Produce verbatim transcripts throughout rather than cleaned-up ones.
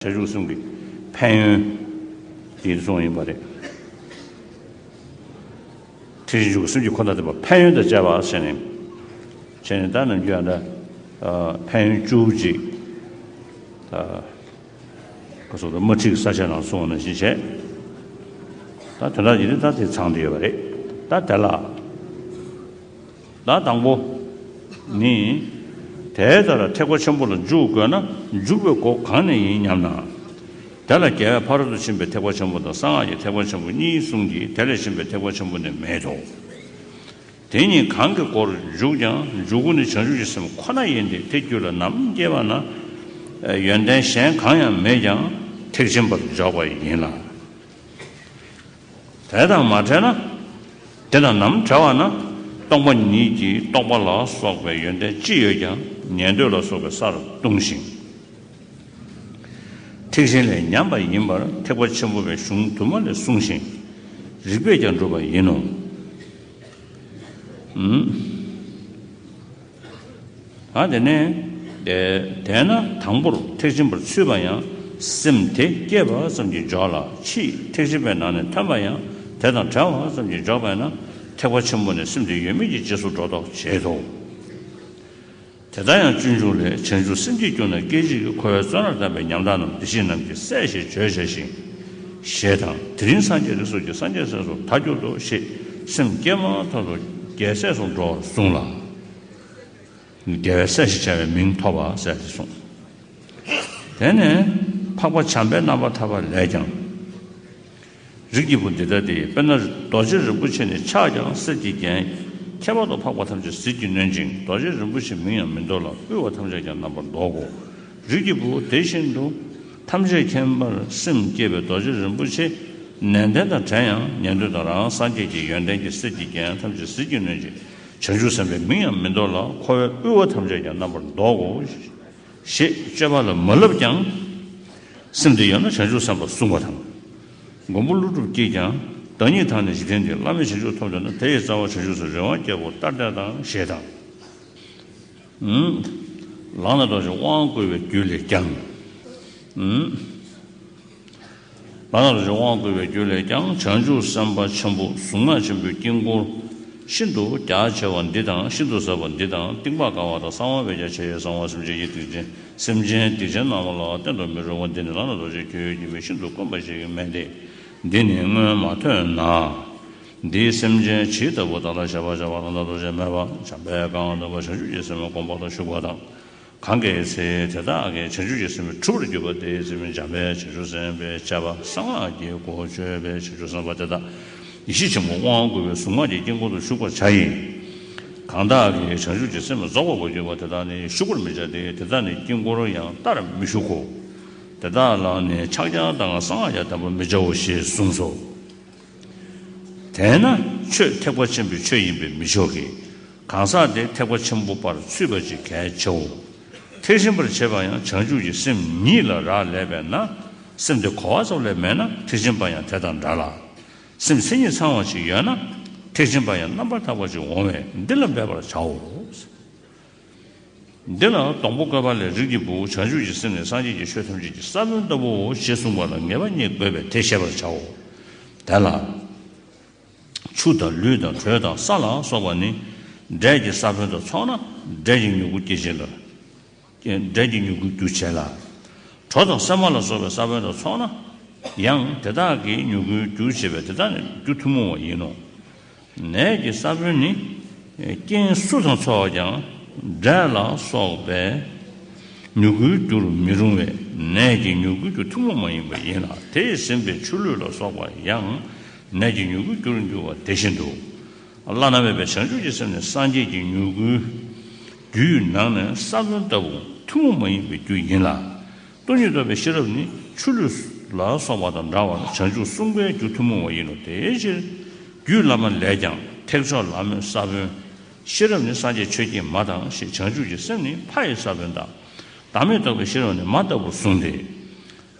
བྱང་ཆུབ་སེམས་ཀྱི་ཕན་ཡོན་དེ་གསུངས་ཡིན་པ་རེད། ཐེག་ཆེན་བཅུ་དགུ་སེམས་བསྐྱེད་འཁོར་དང་ལྡན་པ་ཕན་ཡོན་དང་བཅས་པ་ཟེར་ནས། བྱས་ནས་ད་ནམ་རྒྱུན་ཡང་ད་ཕན་ཡོན་བཅུ་གཅིག་ད་ག་སོགས་དང་དམར་ཁྲིད་ཀྱི་ས་བཅད་ནང་གསུངས་པ་ནང་བཞིན་བྱས། ད་དོན་དག་ཡིན་དུས་ད་དེ་ཚང་བསྡད་ཡོད་པ་རེད། ད་དེ་ལ། ད་དང་པོ་ནི། དེ་ལྟར་ཐེག་པ་ཆེན་པོ་ལ་འཇུག་དགོས་ན་འཇུག་པའི་སྒོ་གང་ནས་ཡིན་སྙམ་ན། དེ་ལ་རྒྱལ་བས་ཕ་རོལ་ཏུ་ཕྱིན་པའི་ཐེག་པ་ཆེན་པོ་དང་གསང་སྔགས་ཀྱི་ཐེག་པ་ཆེན་པོ་གཉིས་གསུངས་ཀྱི་དེ་ལས་ཆེན་པའི་ཐེག་པ་ཆེན་པོ་ནི་མེད་དོ། དེ་གཉིས་གང་གི་སྒོར་འཇུག་ཀྱང་འཇུག་སྒོ་ནི་བྱང་ཆུབ་ཀྱི་སེམས་ཁོ་ན་ཡིན་ཏེ་དེ་རྒྱུད་ལ་ནམ་སྐྱེས་པ་ན། ཡོན་ཏན་གཞན་གང་ཡང་མེད་ཀྱང་ཐེག་ཆེན་པར་འཇོག་པ་ཡིན་ལ། དེ་དང་མ་བྲལ་ན། དེ་དང་ནམ་བྲལ་བ་ན། སྟོང་པ་ཉིད་ཀྱི་རྟོགས་པ་ལ་སོགས་པའི་ཡོན་ཏན་ཅི་ཡོད་ཀྱང་ཉན་ཐོས་ལ་སོགས་པའི་སར་ལྟུང་ཞིང་། ཐེག་ཆེན་ལས་ཉམས་པ་ཡིན་པར་ཐེག་པ་ཆེན་པོ་པའི་གཞུང་དུ་མ་ལས་གསུངས་ཤིང་། རིགས་པས་ཀྱང་སྒྲུབ་པ་ཡིན་ནོ། ཨ་དེ་ནས། དེ་དེས་ན་དང་པོར་ཐེག་ཆེན་པར་ཚུད་པ་ཡང་སེམས་དེ་སྐྱེས་པ་ཙམ་གྱིས་འཇོག་ལ། ཕྱིས་ཐེག་ཆེན་པའི་ནང་ནས་ཐོན་པ་ཡང་དེ་དང་བྲལ་བ་ཙམ་གྱིས་འཇོག་པས་ན་ཐེག་པ་ཆེན་པོ་ནས་སེམས་དེ་ཡོད་མེད་ཀྱི་རྗེས་སུ་འགྲོ་ལྡོག་བྱེད་དོ། དེ་ལྟར་ཡང་སྤྱོད་འཇུག་ལས། བྱང་ཆུབ་སེམས་ཀྱིས་བསྒྱུར་ན་སྐད་ཅིག་གིས་འཁོར་བའི་བཙོན་རར་བསྡམས་པའི་ཉམ་ཐག་རྣམས་བདེ་གཤེགས་རྣམས་ཀྱི་སྲས་ཞེས་བརྗོད་བྱ་ཞིང་། ཞེས་དང་། དེ་རིང་སངས་རྒྱས་རིགས་སོགས་ཀྱི་སངས་རྒྱས་སྲས་སུ་ད་གྱུར་ཏོ་ཞེས་སེམས་བསྐྱེད་མ་ཐག་ཏུ་རྒྱལ་སྲས་སུ་འགྲོ་བར་གསུངས་ལ། རྒྱལ་བའི་སྲས་ཞེས་བྱ་བའི་མིང་ཐོབ་པ་ཟེར་ཏེ་གསུངས། དེ་ནས་འཕགས་པ་བྱམས་པས་རྣམ་པར་ཐར་པ་ལས་ཀྱང་། རིགས་ཀྱི་བུ་འདི་ལྟ་སྟེ། དཔེར་ན་རྡོ་རྗེ་རིན་པོ་ཆེ་ནི་ཕྱག་ཀྱང་གསེར་གྱིས་བརྒྱན། ཁྱད་པར་དུ་འཕགས་པ་ཐམས་ཅད་ཟིལ་གྱིས་གནོན་ཅིང་། རྡོ་རྗེ་རིན་པོ་ཆེའི་མིང་ཡང་མི་འདོར་ལ། དབུལ་བ་ཐམས་ཅད་ཀྱང་རྣམ་པར་བཟློག་གོ། རིགས་ཀྱི་བུ་དེ་བཞིན་དུ་ཐམས་ཅད་མཁྱེན་པར་སེམས་བསྐྱེད་པའི་རྡོ་རྗེ་རིན་པོ་ཆེ་ནན་ཏན་དང་བྲལ་ཡང་ཉན་ཐོས་དང་རང་སངས་རྒྱས་ཀྱི་ཡོན་ཏན་གྱིས་གསེར་གྱིས་བརྒྱན། ཐམས་ཅད་ཟིལ་གྱིས་གནོན་ཅིང་། བྱང་ཆུབ་སེམས་དཔའི་མིང་ཡང་མི་འདོར་ལ། འཁོར་བའི་དབུལ་བ་ཐམས་ཅད་ཀྱང་རྣམ་པར་བཟློག་གོ། ཞེས་སྤྱོད་པ་ལ་མ་བསླབས་ཀྱང་། སེམས་དེ་ཡོད་ན་བྱང་ཆུབ་སེམས་དཔའ་གསུངས་པ་དང་། མགོན་པོ་ཀླུ་སྒྲུབ་ཀྱིས་ཀྱང་། བདག་ཉིད་དང་ནི་འཇིག་རྟེན་འདིར། བླ་མེད་བྱང་ཆུབ་ཐོབ་འདོད་ན། དེ་ཡི་རྩ་བ་བྱང་ཆུབ་སེམས། རེ་བ་བསྐྱེད་པོ་ལྟར་ལྡན་དང་། ཞེས་དང་། ལག་ན་རྡོ་རྗེ་དབང་བསྐུར་བའི་རྒྱུད་ལས་ཀྱང་། ལག་ན་རྡོ་རྗེ་དབང་བསྐུར་བའི་རྒྱུད་ལས་ཀྱང་། བྱང་ཆུབ་སེམས་དཔའ་ཆེན་པོ་གཟུངས་སྔགས་ཆེན་པོའི་དཀྱིལ་འཁོར་ཤིན་ཏུ་རྒྱ་ཆེ་བ་འདི་དང་། ཤིན་ཏུ་ཟབ་པ་འདི་དང་། གཏིང་དཔག་དཀའ་བ་དང་། གསང་བ་བས་ཀྱང་ཆེ་བའི་གསང་བ་སེམས་ཅན་གྱི་སྡིག་ཅན། སེམས་ཅན་སྡིག་ཅན་རྣམས་ལ་བསྟན་དུ་མི་རུང་བ་འདི་ནི་ལག་ན་རྡོ་རྗེ་ཁྱོད་ཡོད་ཀྱི་མིག་ཤིན་ཏུ་དཀོན་པ་ཞིག་གི་མེ་འདི། འདི་ནི་སྔོན་མ་ཐོན་ན། འདིས་སེམས་ཅན་ཇི་ལྟ་བུ་བདག་ལ་བཤད་པར་བྱ་བ་ལ་ན་རྡོ་རྗེ་མེད་པ། འཇམ་དཔལ་གང་དག་པ་བྱང་ཆུབ་ཀྱི་སེམས་སྒོམ་པ་དང་བཞུགས་པ་དང་། གང་གི་ཚེ་དེ་དག་གིས་བྱང་ཆུབ་ཀྱི་སེམས་གྲུབ་པར་གྱུར་པ་དེའི་ཚེ་འཇམ་དཔལ་བྱང་ཆུབ་སེམས་དཔའི་སྤྱད་པ་གསང་སྔགས་ཀྱི་སྒོ་ཆོད་པའི་བྱང་ཆུབ་སེམས་དཔའ་དེ་དག་ཡེ་ཤེས་ཆེན་པོ་དབང་བསྐུར་བའི་གཟུངས་སྔགས་ཀྱི་དཀྱིལ་འཁོར་དུ་བཞུགས་པར་བྱ་ཡི། གང་དག་གིས་བྱང་ཆུབ་ཀྱི་སེམས་རྫོགས་པར་གྱུར་པ་དེ་དག་ནི་བཞུགས་པར་མི་བྱ་སྟེ། དེ་དག་ནི་དཀྱིལ་འཁོར་ཡང་བལྟར་མི་བཞུགས་གོ། དེ་དག་ལ་ནི་ཕྱག་རྒྱ་དང་གསང་སྔགས་ཀྱང་བསྟན་པར་མི་བྱའོ་ཞེས་གསུངས་སོ། དེས་ན་ཆོས་ཐེག་པ་ཆེན་པོའི་ཆོས་ཡིན་པས་མི་ཆོག་གི། གང་ཟག་དེ་ཐེག་པ་ཆེན་པོ་པར་ཚུད་པ་ཅིག་གལ་ཆེའོ། ཐེག་ཆེན་པར་བྱེད་པ་ཡང་བྱང་ཆུབ་ཀྱི་སེམས་ཉིད་ལ་རག་ལས་པས་ན། སེམས་དེ་གོ་བ་ཙམ་ལས་མེད་ན་ཐེག་ཆེན་པ་ཡང་དེ་དང་འདྲ་ལ། སེམས་མཚན་ཉིད་ཚང་བ་ཅིག་ཡོད་ན་ཐེག་ཆེན་པ་ཡང་རྣམ་པར་དག་པ་ཅིག་འོང་བས་འདི་ལ་འབད་པར་བྱའོ། འདི་ལ་སྡོང་པོ་བཀོད་པ་ལས། རིགས་ཀྱི་བུ་བྱང་ཆུབ་ཀྱི་སེམས་ནི་སངས་རྒྱས་ཀྱི་ཆོས་ཐམས་ཅད་ཀྱི་ས་བོན་ལྟ་བུའོ་ཞེས་གསུངས་པ་ལ་ངེས་པ་རྙེད་དགོས་པས་དེ་ཤེས་པར་བྱའོ། དེ་ལ་ཆུ་དང་ལུད་དང་དྲོད་དང་ས་ལ་སོགས་པ་ནི་འབྲས་ཀྱི་ས་བོན་དུ་ཚོགས་ན་འབྲས་ཀྱི་མྱུ་གུ་སྐྱེད་བྱེད་ལ། འབྲས་ཀྱི་མྱུ་གུའི་རྒྱུ་བྱེད་ལ། གྲོ་དང་སྲན་མ་ལ་སོགས་པའི་ས་བོན་དུ་ཚོགས་ན་ཡང་དེ་དག་གི་མྱུ་གུའི་རྒྱུ་བྱེད་པས་དེ་དག་ནི་རྒྱུ་ཐུན་མོང་བ་ཡིན་ནོ། ནས་ཀྱི་ས་བོན་ནི་རྐྱེན་སུ་དང་ཚོགས་ཀྱང་འབྲས་ལ་སོགས་པའི་མྱུ་གུའི་རྒྱུར་མི་རུང་བས་ནས་ཀྱི་མྱུ་གུའི་རྒྱུ་ཐུན་མོང་མ་ཡིན་པ་ཡིན་ལ། དེས་ཟིན་པའི་ཆུ་ལུད་ལ་སོགས་པ་ཡང་ནས་ཀྱི་མྱུ་གུའི་རྒྱུར་འགྱུར་བ་དེ་བཞིན་དུ། བླ་ན་མེད་པའི་བྱང་ཆུབ་ཀྱི་སེམས་ནི་སངས་རྒྱས་ཀྱི་མྱུ་གུའི་རྒྱུའི་ནང་ནས་ས་བོན་ལྟ་བུ་ཐུན་མོང་མ་ཡིན་པའི་རྒྱུ་ཡིན་ལ། སྟོང་ཉིད་རྟོགས་པའི་ཤེས་རབ་ནི་ཆུ་ལུད་ལ་སོགས་པ་དང་འདྲ་བར་བྱང་ཆུབ་གསུང་པའི་རྒྱུ་ཐུན་མོང་བ་ཡིན་ནོ། དེའི་ཕྱིར་རྒྱུད་བླ་མ་ལས་ཀྱང་ཐེག་མཆོག་ལ་མོའི་ས་བོན། ཤེས་རབ་ནི་སངས་རྒྱས་ཆོས་ཀྱི་མ་དང་ཞེས་བྱང་ཆུབ་ཀྱི་སེམས་ནི་ཕ་ཡི་ས་བོན་དང་། བདག་མེད་རྟོགས་པའི་ཤེས་རབ་ནི་མ་ལྟ་བུར་གསུངས་ཏེ།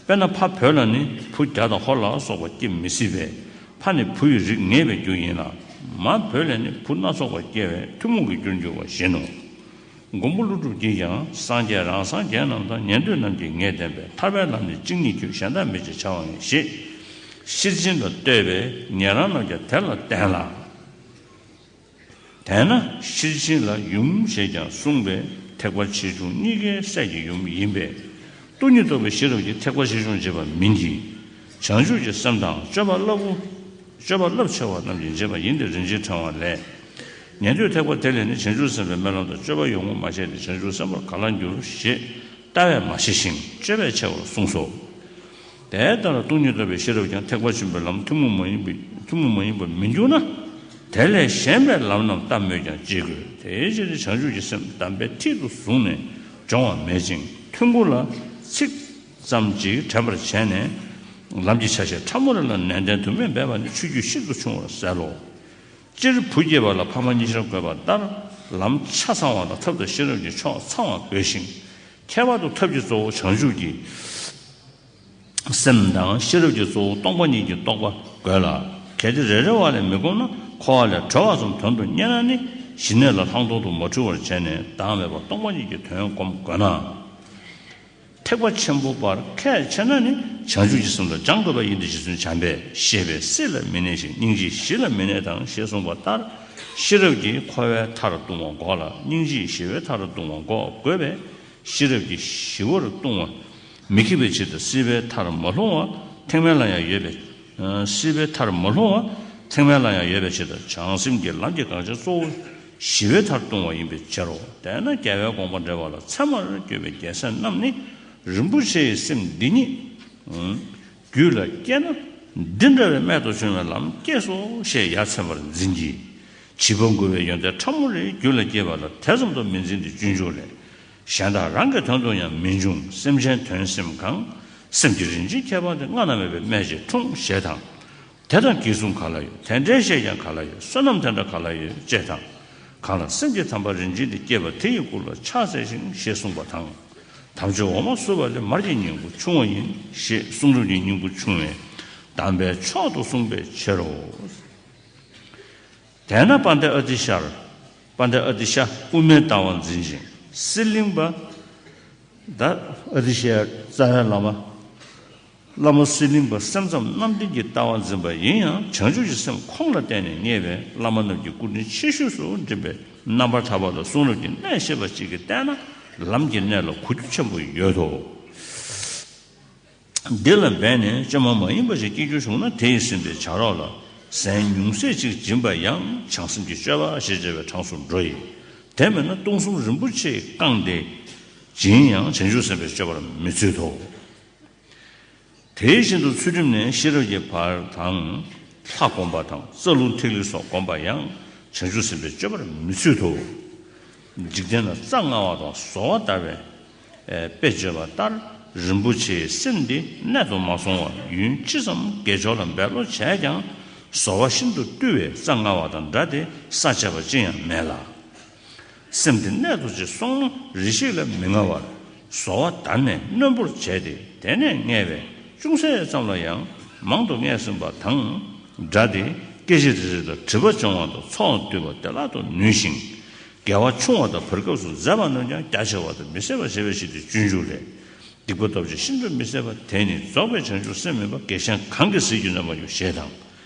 དཔེར་ན་ཕ་བོས་ལ་ནི་བུ་རྒྱ་དང་ཧོར་ལ་སོགས་པ་སྐྱེ་མི་སྲིད་པས། ཕ་ནི་བུ་ཡི་རིགས་ངེས་པའི་རྒྱུ་ཡིན་ལ། མ་བོས་ལས་ནི་བུ་སྣ་ཚོགས་པ་སྐྱེ་བས་ཐུན་མོང་གི་རྒྱུར་འགྱུར་བ་བཞིན་ནོ། མགོན་པོ་ཀླུ་སྒྲུབ་ཀྱིས་ཀྱང་། སངས་རྒྱས་རང་སངས་རྒྱས་རྣམས་དང་། ཉན་ཐོས་རྣམས་ཀྱིས་ངས་བསྟན་པའི། ཐར་པའི་ལམ་ནི་གཅིག་ཉིད་ཁྱོད། གཞན་དག་མི་བྱེད་བྱ་བ་ཡིན། ཞེས་ཤེར་ཕྱིན་ལ་བསྟོད་པས། ཉན་རང་རྣམས་ཀྱང་དེ་ལ་བརྟེན་ལ། དེས་ན་ཤེར་ཕྱིན་ལ་ཡུམ་ཞེས་ཀྱང་གསུངས་པས། ཐེག་པ་ཆེ་ཆུང་གཉིས་ཀའི་སྲས་ཀྱི་ཡུམ་ཡིན་པས། སྟོང་ཉིད་རྟོགས་པའི་ཤེས་རབ་ཀྱིས་ཐེག་པ་ཆེ་ཆུང་འབྱེད་པ་མིན་གྱི། བྱང་ཆུབ་ཀྱི་སེམས་དང་སྤྱོད་པ་རླབས་པོ། སྤྱོད་པ་རླབས་ཆེ་བ་རྣམས་ཀྱིས་འབྱེད་པ་ཡིན་ཏེ། རིན་ཆེན་ཕྲེང་བ་ལས། ཉན་ཐོས་ཐེག་པ་དེ་ལས་ནི། བྱང་ཆུབ་སེམས་དཔའི་སྨོན་ལམ་དང་། སྤྱོད་པ་ཡོངས་བསྔོ་མ་བྱས་ཏེ། བྱང་ཆུབ་སེམས་དཔར་ག་ལ་འགྱུར། ཞེས་ལྟ་བས་མ་ཤེས་ཤིང་། སྤྱོད་པས་ཕྱེ་བར་གསུངས་སོ། དེ་ལྟར་སྟོང་ཉིད་རྟོགས་པའི་ཤེས་རབ་ཀྱང་། ཐེག་པ་ཆེན་པོའི་ལམ་ཐུན་མོང་མ་ཡིན་པའི། ཐུན་མོང་མ་ཡིན་པར་མི་འགྱུར་ན། དེ་ལས་གཞན་པའི་ལམ་རྣམས་ལྟ་སྨོས་ཀྱང་ཅི་དགོས། དེའི་ཕྱིར་བྱང་ཆུབ་ཀྱི་སེམས་གདམས་པའི་མཐིལ་དུ་བཟུང་ནས་སྦྱོང་བ་མེད་ཅིང་། ཐུན་མོང་ལ་ཚིག་ཙམ་གྱིས་དྲན་པར་བྱས་ནས། ལམ་གྱི་ཆ་ཤས་ཕྲ་མོ་རེ་ལ་ནན་ཏན་དུ་སྨོན་པས་པ་ནི་ཆོས་བརྒྱུད་ཤིན་ཏུ་ཆུང་བར་གསལ་ལོ། སྤྱིར་བུ་སྐྱེས་པ་ལ་ཕ་མ་གཉིས་ཆར་དགོས་པ་ལྟར། ལམ་ཆ་ཚང་བ་དང་ཐབས་དང་ཤེས་རབ་ཀྱི་ཕྱོགས་ཚང་བ་དགོས་ཤིང་། ཁྱད་པར་དུ་ཐབས་ཀྱི་གཙོ་བོ་བྱང་ཆུབ་ཀྱི་སེམས་དང་། ཤེས་རབ་ཀྱི་གཙོ་བོ་སྟོང་པ་ཉིད་ཀྱི་རྟོགས་པ་དགོས་ལ། གལ་ཏེ་རེ་རེ་བ་ལས་མི་བསྒོམས་ན། འཁོར་བ་ལས་གྲོལ་བ་ཙམ་དོན་དུ་གཉེར་ན་ནི། ཞི་གནས་ལ་ལྷག་མཐོང་དུ་མ་འཁྲུལ་བར་བྱས་ནས། བདག་མེད་པ་སྟོང་པ་ཉིད་ཀྱི་དོན་བསྒོམ་དགོས་ན། ཐེག་པ་ཆེན་པོ་པར་ཁས་འཆེ་ན་ནི། བྱང་ཆུབ་ཀྱི་སེམས་ལ་སྦྱང་དགོས་པ་ཡིན་ཏེ། རྗེ་བཙུན་བྱམས་པས། ཤེས་པས་སྲིད་ལ་མི་གནས་ཤིང་། སྙིང་རྗེས་ཞི་ལ་མི་གནས་དང་། ཞེས་གསུངས་པ་ལྟར། ཤེས་རབ་ཀྱིས་འཁོར་བའི་མཐར་ལྟུང་བ་འགོག་ལ། སྙིང་རྗེས་ཞི་བའི་མཐར་ལྟུང་བ་འགོག་དགོས་པས། ཤེས་རབ་ཀྱིས་ཞི་བར་ལྟུང་བ་མི་ཁེགས་པའི་ཕྱིར་དང་། སྲིད་པའི་མཐར་མ་ལྷུང་བ་ཐེག་དམན་ལ་ཡང་ཡོད་པའི། སྲིད་པའི་མཐར་མ་ལྷུང་བ་ཐེག་དམན་ལ་ཡང་ཡོད་པའི་ཕྱིར་དང་། བྱང་སེམས་ཀྱི་ལམ་གྱི་འགངས་ཆེན་གཙོ་བོ་ཞི་བའི་མཐར་ལྟུང་བ་ཡིན་པའི་ཕྱིར་རོ། དེས་ན་རྒྱལ་བའི་དགོངས་པ་འགྲེལ་བ་ལ། ཚད་མར་གྱུར་པའི་རྒྱལ་སྲས་རྣམས་ནི། རིན་པོ་ཆེའི་སེམས་འདི་ཉིད་རྒྱུད་ལ་སྐྱེས་ན། འདི་འདྲ་བའི་རྨད་དུ་བྱུང་བའི་ལམ་སྐྱེས་སོ་ཞེས་ཡ་མཚན་པར་འཛིན་གྱི། བྱིས་པ་མགུ་བའི་ཡོན་ཏན་ཕྲ་མོ་རེ་རྒྱུད་ལ་སྐྱེས་པ་ལ་དེ་ཙམ་དུ་མི་འཛིན་ཏེ་སྤྱོད་འཇུག་ལས། གཞན་དག་རང་གི་དོན་དུ་ཡང་མི་འབྱུང་། སེམས་ཅན་དོན་སེམས་གང་། སེམས་ཀྱི་རིན་ཆེན་ཁྱད་པར་དེ། སྔ་ན་མེད་པའི་སྨན་གྱིས་འཁྲུངས་ཞེས་དང་། དེ་དང་གྱིས་གསུམ་ག་ལ་ཡོད། དེ་འདྲའི་བཤད་ཀྱང་ག་ལ་ཡོད། བསོད་ནམས་དེ་འདྲ་ག་ལ་ཡོད། ཅེས་དང་། གང་ལ་སེམས་ཀྱི་དམ་པ་རིན་ཆེན་དེ་སྐྱེས་པ་དེ་ཡི་སྐུ་ལ་ཕྱག་འཚལ་ཞིང་ཞེས་གསུངས་པ་དང་། དམ་ཆོས་འོ་མ་བསྲུབས་པ་ལས། མར་གྱི་སྙིང་པོ་ཆུང་བ་ཡིན། ཞེས་གསུང་རབ་ཀྱི་སྙིང་པོ་ཆུང་བས་གདམས་པའི་མཆོག་ཏུ་གསུངས་པའི་ཕྱིར་རོ། དེས་ན་དཔལ་ལྡན་ཨ་ཏི་ཤར། དཔལ་ལྡན་ཨ་ཏི་ཤ་དབུ་མའི་ལྟ་བ་འཛིན་ཅིང་། གསེར་གླིང་པ། ད་ཨ་ཏི་ཤའི་རྩ་བའི་བླ་མ། བླ་མ་གསེར་གླིང་པ་སེམས་ཙམ་རྣམ་བདེན་གྱི་ལྟ་བ་འཛིན་པ་ཡིན་ཡང་། བྱང་ཆུབ་ཀྱི་སེམས་ཁོང་ལ་བརྟེན་ནས་བརྙེས་པའི་བླ་མ་རྣམས་ཀྱི་སྐུ་དྲིན་ཆེ་ཤོས་སུ་འགྲིམ་པའི་རྣམ་པར་ཐར་པ་དང་གསུང་རབ་ཀྱི་གནད་ཤེས་པ་གཅིག་གིས་བལྟས་ན། ལམ་གྱི་གནད་ལ་གོ་རྒྱུ་ཆེན་པོ་ཡོད་དོ། འདི་ལ་འབད་ནས་བཅོས་མ་མ་ཡིན་པ་ཞིག་སྐྱེ་རྒྱུ་བྱུང་ན། དེ་ཡིས་ཟིན་པའི་བྱ་རོག་ལ་ཟན་ཉུང་ཟད་ཅིག་སྦྱིན་པ་ཡང་བྱང་སེམས་ཀྱི་སྤྱོད་པ་ཞེས་བྱ་བའི་གྲངས་སུ་འགྲོ་ཡི། དེ་མིན་ན་སྟོང་གསུམ་རིན་པོ་ཆེས་བཀང་སྟེ་སྦྱིན་ཡང་བྱང་ཆུབ་སེམས་དཔའི་སྤྱོད་པར་མི་ཚུད་དོ། དེ་བཞིན་དུ་ཚུལ་ཁྲིམས་ནས་ཤེས་རབ་ཀྱི་བར་དང་། ལྷ་སྒོམ་པ་དང་། རྩ་རླུང་ཐིག་ལེ་སོགས་སྒོམ་པ་ཡང་། བྱང་ཆུབ་སེམས་དཔའི་སྤྱོད་པར་མི་ཚུད་དོ། འཇིག་རྟེན་ན་རྩྭ་མངའ་བ་དང་ཟོར་བ་དར་བའི་དཔེ་བརྗོད་པ་ལྟར། རིན་པོ་ཆེའི་སེམས་འདི་གནད་དུ་མ་སོང་བར། ཡུན་ཅི་ཙམ་དགེ་སྦྱོར་ལ་འབད་བློ་བྱས་ཀྱང་། ཟོར་བ་ཤིན་ཏུ་རྟུལ་བས་རྩྭ་མངའ་བ་དང་འདྲ་སྟེ། ས་ཆད་པ་ཅི་ཡང་མེད་ལ། སེམས་འདི་གནད་དུ་ཅིག་སོང་ན། རེ་ཞིག་ལ་མི་མངའ་བར་ཟོར་བ་དར་ནས་རྣོན་པོར་བྱས་ཏེ། དེ་ནས་མངའ་བས་ཅུང་ཟད་ཙམ་ལ་ཡང་མང་དུ་མངའ་ཟིན་པ་དང་འདྲ་སྟེ། སྐད་ཅིག་རེ་རེ་ལ་སྒྲིབ་པ་སྦྱོང་བ་དང་ཚོགས་བསྡུས་པ་དེ་ལ་དུ་ནུས་ཤིང་། དགེ་བ་ཆུང་བ་དང་བར་སྐབས་སུ་མཛད་པ་རྣམས་ཀྱང་རྒྱ་ཆེ་བ་དང་མི་ཟད་པ་བྱེད་པའི་ཕྱིར་དུ་སྤྱོད་འཇུག་ལས། སྡིག་པ་སྟོབས་ཆེ་ཤིན་ཏུ་མི་བཟད་པ། དེ་ནི་རྫོགས་པའི་བྱང་ཆུབ་སེམས་མིན་པ། བགེགས་ཅན་གང་གིས་ཟིལ་གྱིས་གནོན་པར་འགྱུར་ཞེས་དང་།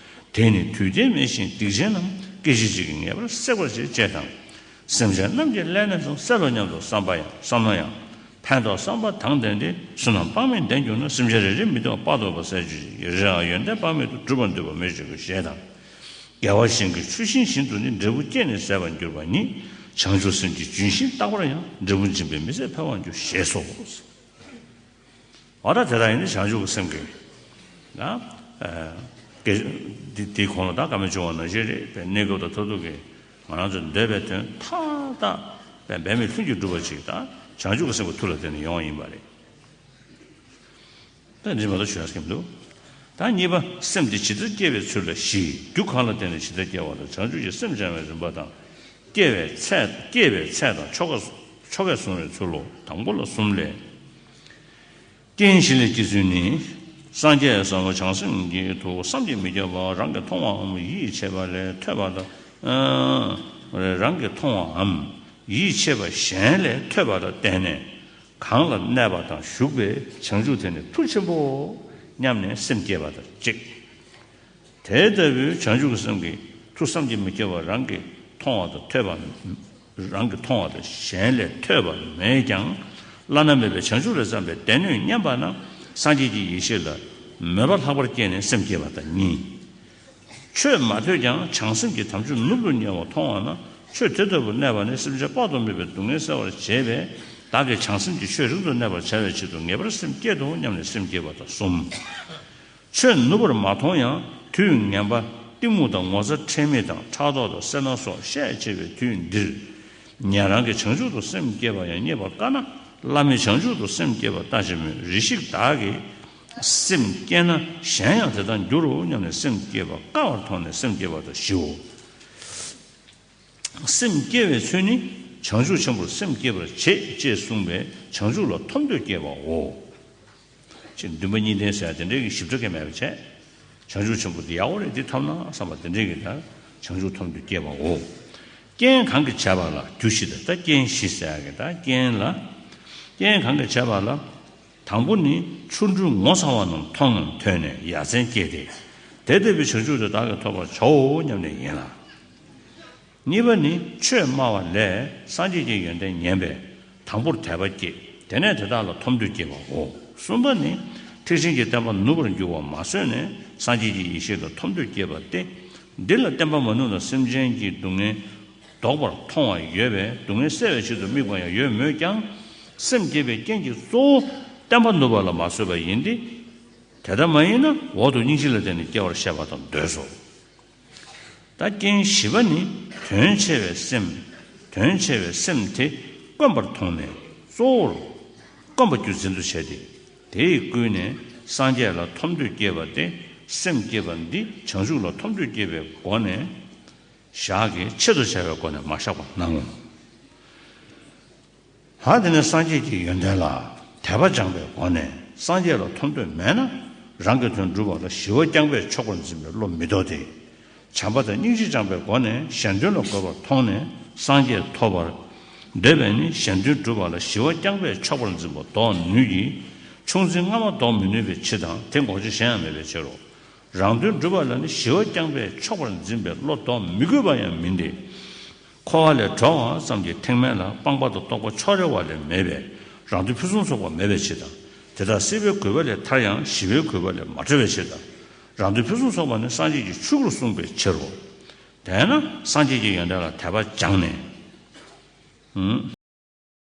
དེ་ནི་དུས་མཐའི་མེ་བཞིན་སྡིག་ཅན་རྣམས། སྐད་ཅིག་གཅིག་གིས་ངེས་པར་བསྲེག་པར་བྱེད་ཅེས་དང་། སེམས་ཅན་རྣམས་ཀྱི་ཀླད་ནད་དང་སེལ་བར་སྙམ་དུ་བསམ་པ་ཡང་བསམ་ན་ཡང་། ཕན་འདོགས་བསམ་པ་དང་ལྡན་ཏེ། བསོད་ནམས་དཔག་མེད་ལྡན་གྱུར་ན། སེམས་ཅན་རེ་རེ་མི་སྡུག་པ་དཔག་ཏུ་མེད་པ་བསལ་གྱུར་ཅིག། རེ་རེའང་ཡོན་ཏན་དཔག་མེད་དུ། འགྲུབ་པར་འདོད་པ་མེད་ཅིག་གུ་ཞེས་དང་། དགེ་བ་གཞན་གྱི་ཆུ་ཤིང་བཞིན་དུ་ནི། འབྲས་བུ་སྐྱེས་ནས་ཟད་པར་འགྱུར་བ་ཉིད། བྱང་ཆུབ་སེམས་ཀྱི་ལྗོན་ཤིང་རྟག་པར་ཡང་། འབྲས་བུ་འབྱིན་པས་མི་ཟད་འཕེལ་བར་འགྱུར་ཞེས་སོ། འོ་ད་དེ་དག་ཡིན་ན་བྱང་ཆུབ་ཀྱི་སེམས་ཀྱི་ན། ཨ། དེ་དེའི་གོང་ལ་ད་བཀའ་མའི་ཆུང་བ་ནང་བཞིན་རེད་པས། གནས་སྐབས་དང་མཐར་ཐུག་གི་ང་རང་ཚོ་འདོད་པའི་དོན་མཐའ་དག་པས་འབད་མེད་ལྷུན་གྱིས་གྲུབ་པ་ཅིག་ད་བྱང་ཆུབ་ཀྱི་སེམས་ཀྱི་མཐུ་ལ་བརྟེན་ནས་ཡོང་བ་ཡིན་པ་རེད། ད་འདི་མ་གཏོགས་ཞུ་ཡ་སྐྱེ་མི་འདུག་ད་གཉིས་པ། སེམས་དེ་ཇི་ལྟར་སྐྱེ་བའི་ཚུལ་ལ་བཞི། རྒྱུ་གང་ལ་བརྟེན་ནས་ཇི་ལྟར་སྐྱེ་བ་དང་། བྱང་ཆུབ་ཀྱི་སེམས་སྦྱང་བའི་རིམ་པ་དང་། སྐྱེ་བའི་ཚད། སྐྱེ་བའི་ཚད་དང་ཆོ་ག་ཆོ་གས་བཟུང་བའི་ཚུལ་ལོ། དང་པོ་ལ་གསུམ་ལས། རྐྱེན་བཞི་ལས་སྐྱེ་ཚུལ་ནི། སངས་རྒྱས་ཟབ་མོ་བྱང་སེམས་ཀྱི་མཐུ། བསམ་གྱིས་མི་ཁྱབ་པ་རང་གིས་མཐོང་བའམ་ཡིད་ཆེས་པ་ལས་ཐོས་པ་དང་། ཨ། རང་གིས་མཐོང་བའམ། ཡིད་ཆེས་པ་གཞན་ལས་ཐོས་པ་ལ་བརྟེན་ནས་གང་ལ་གནས་པ་དང་བཞུགས་པའི་བྱང་ཆུབ་དེ་ནི་མཐུ་ཆེན་པོའོ་སྙམ་ནས་སེམས་བསྐྱེད་པ་དང་གཅིག་དེ་ལྟ་བུའི་བྱང་ཆུབ་ཀྱི་སེམས་ཀྱི་མཐུ་བསམ་གྱིས་མི་ཁྱབ་པ་རང་གིས་མཐོང་བ་དང་ཐོས་པ། རང་གིས་མཐོང་བ་དང་གཞན་ལས་ཐོས་པ་མེད་ཀྱང་བླ་ན་མེད་པའི་བྱང་ཆུབ་ལ་བརྩམས་པའི་སྡེ་སྣོད་མཉམ་པ་ན་སངས་རྒྱས་ཀྱི་ཡེ་ཤེས་ལ་མོས་པ་ལྷག་པར་སྐྱེས་ནས་སེམས་བསྐྱེད་པ་དང་གཉིས། ཆོས་མ་ཐོས་ཀྱང་བྱང་སེམས་ཀྱི་དམ་ཆོས་ནུབ་ཏུ་ཉེ་བར་མཐོང་བ་ན་ཆོས་དེ་ལྟ་བུར་གནས་པ་ནི་སེམས་ཅན་དཔག་ཏུ་མེད་པའི་སྡུག་བསྔལ་སེལ་བར་བྱེད་པས་བདག་གིས་བྱང་སེམས་ཀྱི་ཆོས་རིང་དུ་གནས་པར་བྱ་བའི་ཆེད་དུ་ངེས་པར་སེམས་བསྐྱེད་དོ་སྙམ་ནས་སེམས་བསྐྱེད་པ་དང་གསུམ། ཆོས་ནུབ་པར་མ་མཐོང་ཡང་དུས་ངན་པ་གཏི་མུག་དང་ངོ་ཚ་ཁྲེལ་མེད་དང་ཕྲག་དོག་དང་སེར་སྣ་སོགས་ཤས་ཆེ་བའི་དུས་འདིར། ཉན་རང་གི་བྱང་ཆུབ་ཏུ་སེམས་བསྐྱེད་པ་ཡང་རྙེད་པར་དཀའ་ན་བླ་མེད་བྱང་ཆུབ་ཏུ་སེམས་བསྐྱེད་པ་ལྟ་ཞིག་མོད། རེ་ཞིག་བདག་གིས་སེམས་བསྐྱེད་ན་གཞན་ཡང་དེ་ལྟར་འགྱུར་རོ་སྙམ་ནས་སེམས་བསྐྱེད་པ་དཀའ་བར་མཐོང་ནས་སེམས་བསྐྱེད་པ་དང་བཞིའོ། སེམས་བསྐྱེད་པའི་ཚུལ་ནི་བྱང་ཆུབ་ཆེན་པོར་སེམས་བསྐྱེད་པར་བྱེད་ཅེས་གསུངས་པས་བྱང་ཆུབ་ལ་ཐོབ་འདོད་སྐྱེ་བའོ། ཅེས་འདུན་པ་གཉིས་ལྡན་ཟེར་ཡ་དེ་འདྲའི་གི་ཞིབ་ཕྲ་གི་མེད་པ་བྱས། བྱང་ཆུབ་ཆེན་པོ་འདི་ཡག་པོ་རེད་འདི་ཐོབ་ན་བསམ་པ་དེ་འདྲའི་གི་ད་བྱང་ཆུབ་ཐོབ་འདོད་སྐྱེ་བའོ། རྐྱེན་གང་གིས་བྱས་པ་ལ་རྒྱུ་བཞི་དང་ད་རྐྱེན་བཞི་ཟེར་ཡ་གི་ད་རྐྱེན་ལ། རྐྱེན་གང་གིས་བྱས་པ་ལ། དང་པོ་ནི་ཆོ་འཕྲུལ་ངོ་མཚར་བ་རྣམས་མཐོང་ངམ་ཐོས་ནས་ཡ་མཚན་སྐྱེས་ཏེ། དེ་ལྟ་བུའི་བྱང་ཆུབ་དེ་བདག་གིས་ཐོབ་པར་བྱའོ་སྙམ་ནས་ཡིན་ལ། གཉིས་པ་ནི་ཆོས་སྨྲ་བ་ལས་སངས་རྒྱས་ཀྱི་ཡོན་ཏན་ཉན་པས་དང་པོར་དད་པ་སྐྱེས། དེ་ནས་དེ་དག་ལ་ཐོབ་འདོད་སྐྱེ་བའོ། གསུམ་པ་ནི་ཐེག་ཆེན་གྱི་བསྟན་པ་ནུབ་པར་འགྱུར་བ་མ་བཟོད་ནས་སངས་རྒྱས་ཀྱི་ཡེ་ཤེས་ལ་ཐོབ་འདོད་སྐྱེས་པ་སྟེ། འདི་ལ་བསྟན་པ་མ་ནུབ་ན་སེམས་ཅན་གྱི་སྡུག་བསྔལ་ལྡོག་པར་མཐོང་བ་ཡོད་པས་སྡུག་བསྔལ་སེལ་བའི་ཆེད་དུ་དམིགས་པ་ཡང་ཡོད་མོད་ཀྱང་། སེམས་བསྐྱེད་པའི་རྐྱེན་གྱིས་གཙོ་བོ་བསྟན་པ་ནུབ་པ་ལ་མ་བཟོད་པ་ཡིན་ཏེ། དེ་ལྟ་མ་ཡིན་ན་འོག་ཏུ་སྙིང་རྗེ་ལ་བརྟེན་ནས་སྐྱེ་བར་བཤད་པ་དང་འདོད་སོ། ད་རྐྱེན་བཞི་པ་ནི་དོན་ཆེ་བའི་སེམས། དོན་ཆེ་བའི་སེམས་དེ་དཀོན་པར་མཐོང་ནས་གཙོ་བོར་དཀོན་པ་རྒྱུ་འཛིན་དུ་བྱས་ཏེ། དེ་ཡི་བསྐུལ་ནས་སངས་རྒྱས་ལ་ཐོབ་འདོད་སྐྱེས་པ་སྟེ། སེམས་བསྐྱེད་པ་འདི་བྱང་ཆུབ་ལ་ཐོབ་འདོད་སྐྱེས་པའི་སྒོ་ནས་བཞག་གི་ཆེད་དུ་བྱ་བའི་སྒོ་ནས་མ་བཞག་པར་སྣང་ངོ་། ཧ། དེ་ནས་སངས་རྒྱས་ཀྱི་ཡོན་ཏན་ལ་དད་པ་སྦྱངས་པའི་སྒོ་ནས་སངས་རྒྱས་ལ་ཐོབ་འདོད་མེད་ན། རང་གི་དོན་སྒྲུབ་པ་ལ་ཞི་བ་རྐྱང་པས་ཆོག་པར་འཛིན་པའི་བློ་མི་ལྡོག་སྟེ། བྱམས་པ་དང་སྙིང་རྗེ་སྦྱངས་པའི་སྒོ་ནས་གཞན་དོན་ལ་དགོས་པར་མཐོང་ནས་སངས་རྒྱས་ཐོབ་པར་འདོད་པས་ནི་གཞན་དོན་སྒྲུབ་པ་ལ་ཞི་བ་རྐྱང་པས་ཆོག་པར་འཛིན་པ་ལྡོག་ནུས་ཀྱི། ཆུང་འཛིན་སྔ་མ་ལྡོག་མི་ནུས་པའི་ཕྱིར་དང་དེ་འགོག་བྱེད་གཞན་ཡང་མེད་པའི་ཕྱིར་རོ། རང་དོན་སྒྲུབ་པ་ལ་ནི་ཞི་བ་རྐྱང་པས་ཆོག་པར་འཛིན་པའི་བློ་ལྡོག་མི་དགོས་པ་ཡང་མིན་ཏེ། འཁོར་བ་ལས་གྲོལ་བ་ཙམ་གྱི་ཐེག་དམན་ལ་སྤངས་པ་དང་རྟོགས་པ་ཕྱོགས་རེ་བ་ལས་མེད་པས་རང་དོན་ཕུན་སུམ་ཚོགས་པ་མེད་པའི་ཕྱིར་དང་། དེ་དག་སྲིད་པའི་རྒུད་པ་ལས་ཐར་ཡང་ཞི་བའི་རྒུད་པ་ལས་མ་གྲོལ་བའི་ཕྱིར་དང་། རང་དོན་ཕུན་སུམ་ཚོགས་པ་ནི་སངས་རྒྱས་ཀྱི་ཆོས་སྐུར་གསུངས་པའི་ཕྱིར་རོ། དེས་ན་སངས་རྒྱས་ཀྱི་ཡོན་ཏན་ལ་དད་པ་སྦྱངས་ནས།